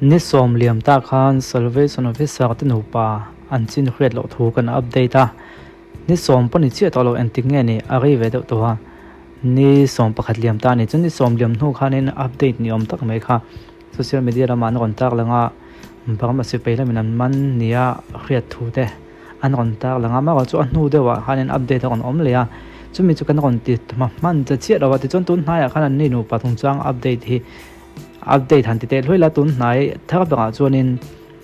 Ni sawm liam ta khan Salvation Officer te nupa an chin hriat loh thu kan update a, ni sawm pawh ni chiah tawh lo engtik nge ni a rei ve deuh tawh a, ni 11 liam ta a ni. Chuan ni sawm liam hnu khanin update ni awm tak mai kha social media lamah an rawn tar lang a, Burma sipai lamin an man nia hriat thu te an rawn tar lang a, amaherawhchu chu a hnu deuhah khanin update a rawn awm leh a, chumi chu kan rawn ti hman ta chiah lo a, tichuan tun hnaiah khan an ni nupa chungchang update hi Update han ti teh hluai la, tun hnai thar berah chuanin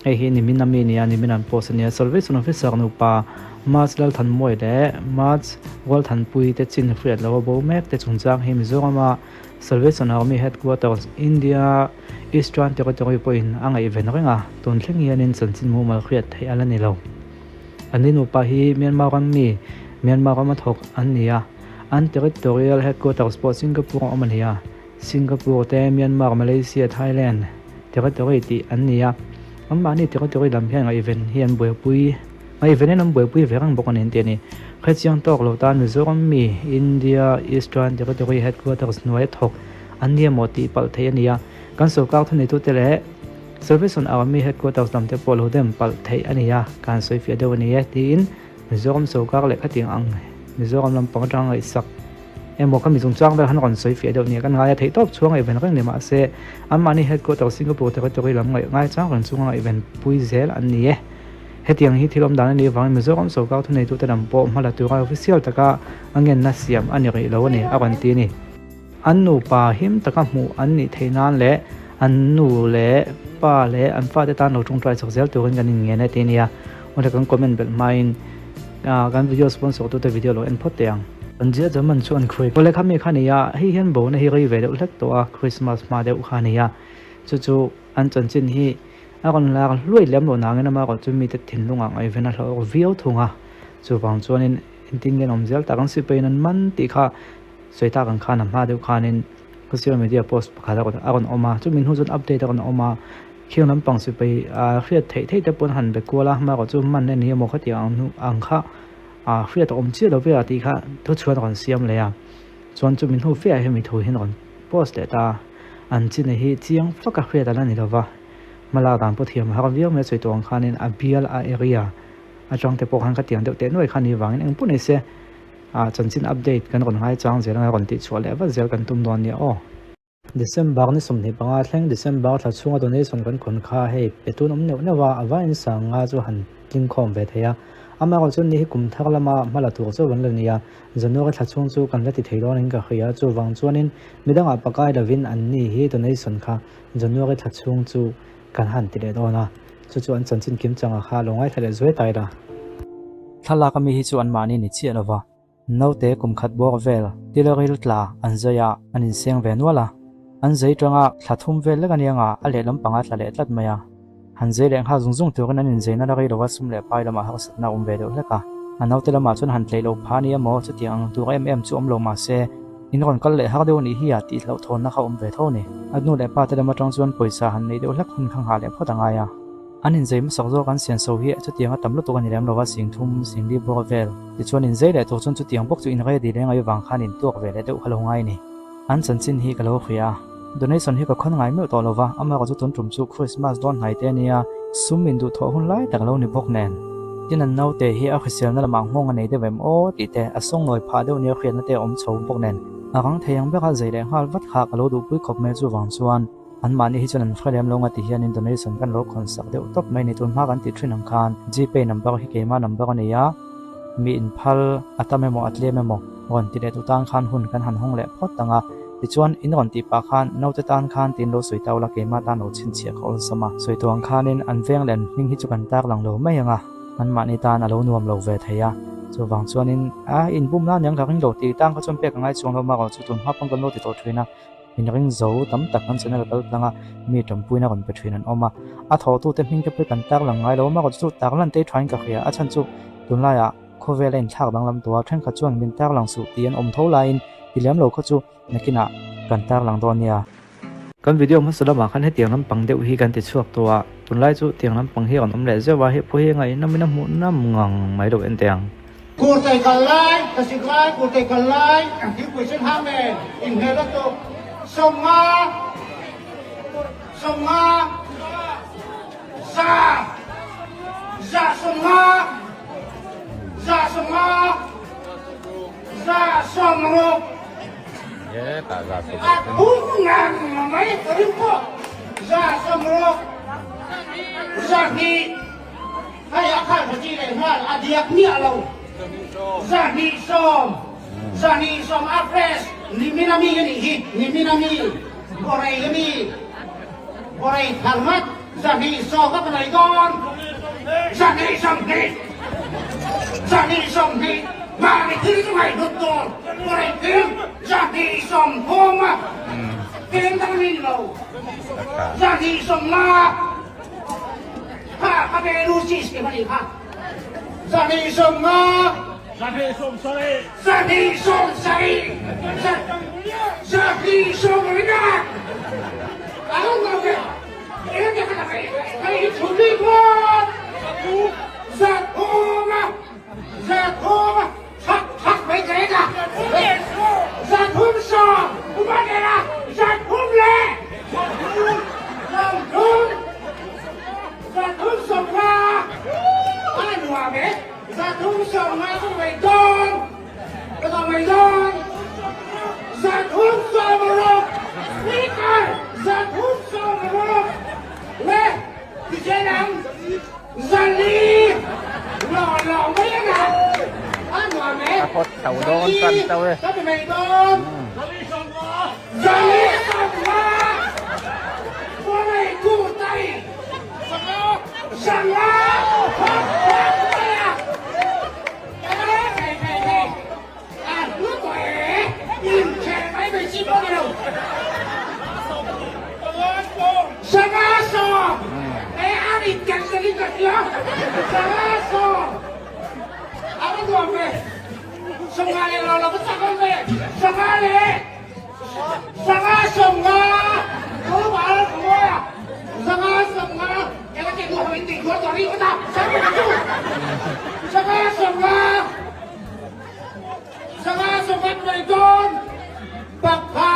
hei hi nimin ami nia, nimin an post ania, Salvation Officer nupa March Lalthanmuai leh March Rualthanpui te chin hriat lo a bo mek te chungchang hi Mizorama Salvation Army Headquarters India Eastern Territory pawhin a ngaihven reng a, tun thleng hianin chanchin mumal hriat theih a la ni lo. Anni nupa hi Myanmar ram mi, Myanmar rama thawk an ni a, an Territorial Headquarters pawh Singapore a awm a ni a. Singapore te, Myanmar, Malaysia, Thailand territory tih an ni a, anmahni territory lam hian ngaihven hi an buaipui ngaihvenin an buaipui ve reng bawk a ni an ti a ni. Hrechiang tawk lo tan Mizoram mi India Eastern Territory Headquarters hnuaia thawk an ni emaw tih palh theih a ni a, kan sorkar thuneitute leh Service on Army Headquarters lam te pawh lo dem palh theih a ni a, kan sawifiah deuh a ni e tiin Mizoram sorkar leh khatiang ang Mizoram lampang atanga ngaihsak Emaw ka mi chungchang vel han rawn sawi fiah deuh nia kan ngai a, theihtawp chhuang ngaihven reng ni mahse anmahni headquarter Singapore territory lam ngaih ngai chang reng chunga ngaihven pui zel an ni e. Hetiang hi thil awm dan a nih avangin Mizoram sorkar thuneitute lam pawh hma la tura official taka a ngenna siam a ni rih lo a ni a rawn ti a ni. An nupa him taka hmuh an nih theih nan leh an nu leh pa leh an fate tan lo tawngtai chak zel turin kan inngen e ti a nia. Awle kan comment belh hmain kan video sponsor tute video lo en phawt teh ang. Kan zia German chu an khawih. Awle kha mi kha nia, hei hian bona hi rei ve deuh hlek tawh a, Christmas hma deuh kha nia. Chu chu an chanchin hi a rawn lar hluai lem lo nangin amaherawh chu mite thinlungah ngaihven a hlauh viau thung a. Chuvang chuanin engtin nge an awm zel tak ang sipain an man tih kha sawi tak ang khan a hma deuh khanin social media post pakhat a rawn awm a, chumi hnu chuan update a rawn awm a. Khiang lampang sipai hriat theih theih te pawn han be kual a, amaherawh chu man a ni emaw khatiang ang hnu ang kha hriat a awm chiah lo ve a tih kha thuchhuan a rawn siam leh a, chuan chumi hnu feah hemi thu hian a rawn post leh ta a, an china hi chiang fak a hriat a la ni lo va, hmalak dan pawh thiam a har viau mai a sawi tawh ang khanin a bial a area atang te pawh khan khatiang deuh teh nuai kha ni vangin engpawh ni se chanchin update kan rawn ngaichang zel anga rawn tihchhuah leh vat zel kan tum dawn nia aw. December ni 25 thleng December thla chhunga donation kan khawn kha hei pe tun awm neuh neuh a, a vaiin sanga chu han tling khawm ve thei a. Amaherawh chuan ni hi kum thar lama hma la tur chauh an la ni a, January thla chhung chu kan la ti thei dawnin ka hria, chuvang chuanin midangah pakai lovin an ni hi donation kha January thla chhung chu kan han ti leh dawn a, chu chu an chanchin kim changa kha lo ngaithla leh zuai tai la. Thlalak ami hi chu anmahni ni chiah lova. Naute kum khat bawk vel tilaril tla an zai a, an inseng ve nual a. An zai tanga thla thum vel lek anianga a lehlam panga tla leh tlat mai a. Han zai leh nghal zung zung turin an inzai na la rei lova sum leh pai lamah harsatna a awm ve deuh hlek a. A naute lamah chuan han tleih loh phah a ni emaw chutiang ang tur em em chu awm lo mahse in rawn kal leh har deuh a nih hi a tih hlauhthawnna kha awm ve tho a ni. A nu leh pa te lam atang chuan pawisa han neih deuh hlek hun kha nghah leh phawt a ngai a. An inzei hmasak zawk an sian so hi chutiang a tam lutuk a ni lem lo a, sing thum, sing li bawk vel. Tichuan inzei leh tur chuan chutiang bawk chu in ready leng ai vang khan intuak ve leh deuh kha lo ngai ni. An chanchin hi ka lo hria a, donation hi ka khawn ngai meuh tawh lo va, amaherawh chu tun tum chu Christmas dawn hnai te a nia, sum in duhthawh hun lai tak lo ni bawk nen. Tin an naute hi a hriselna lamah nghawng a nei deuh em aw tih te, a sawngnawi phah deuh nia hriatna te a awm chho bawk nen. A rang thei ang bera zei leh nghal vat kha ka lo duhpui khawp mai chuvang chuan. An mahni hi chuan an hre lem lo nga ti hianin donation kan lo khawn sak deuh tawp mai ni. Tun hma kan tih thin ang khan Gpay number hi keimah number a nei a, mi inphal a tam emaw a tlem emaw rawn ti leh tu tan khan hun kan han hawng leh phawt ang a. Tichuan in rawn tih pah khan naute tan khan tiin lo sawi ta ula keimah tan lo chhinchhiah ka awlsam a. Sawi tu ang khanin an veng leh an hming hi chu kan tar lang lo mai ang a, an mahni tan a lo nuam lo ve thei a. Chuvang chuanin a inbum nan eng ka ring lo tih tan kha chuan pek a ngai chuang lo marawh chu tun hma pawn kan lo ti tawh thin a. Inring zo tam tak kan channel kal tlang a, mi tanpuina rawn pe thin an awm a. A thawhtute hming te pawh kan tarlang ngai lo a, amaherawhchu chu tarlan te thain ka hria. A chhan chu tunlaiah khawvela inthlak danglam tawh a, thenkhat chuan min tarlang suh tih an awm tho laiin ti lem lo kha chu nakinah kan tarlang dawn nia. Kan video hmasa lamah khan hetiang lampang deuh hi kan ti chhuak tawh a, tunlai chu tiang lampang hi a rawn awm leh zeuh a, hei pawh hi a ngaihnawmin a hmuhnawm ngang mai lo en teh ang. Kurtai kal lai, thlasik lai, kurtai kal lai, thingpui sen hang nen inhmel lutuk. 50, 50. A phung ngang mai ka ring pawh 160, 200, hei a khal tha chi leh nghal a diak miah lo, 220, 220 a fresh nimin ami a nih hi, nimin ami, Borei ami, Borei thar ngat, 220 ka panei dawn, 220, 220, mahni thil chu ngaihhlut dawn, Borei thil. 230 a peng dang ni lo 250 kha ka ve lu chi si mani kha 250 270. 270 270 ang lo ve e ke ka ve hei chu ni ko 300 a 300 a Thak thak mai ka en a. 320 upa nen a 300 leh 30, 350 a nuam e. 350 ka mai dawn, ka mai dawn. 360 speaker 360 leh tichen ang. 400 lawng lawng mai a na a nuam e A hot chho dawn tan chauh e. ka ti mai dawn 450 pawlei tu tai 500 hot hot mai a hei hei hei a hlu tawh e inkhel mai mai chi pawh ni lo 500 e a rin ken tel in ka hria 500 a va nuam ve 50 leh lo lo va chak awm ve 50 leh 50 50 tu ba la ka mawi a 50 50 eng a ti duh ho in tih duah tawh rih phawt a 50 50 50 Sanga sawmngat mai dawn pakhat.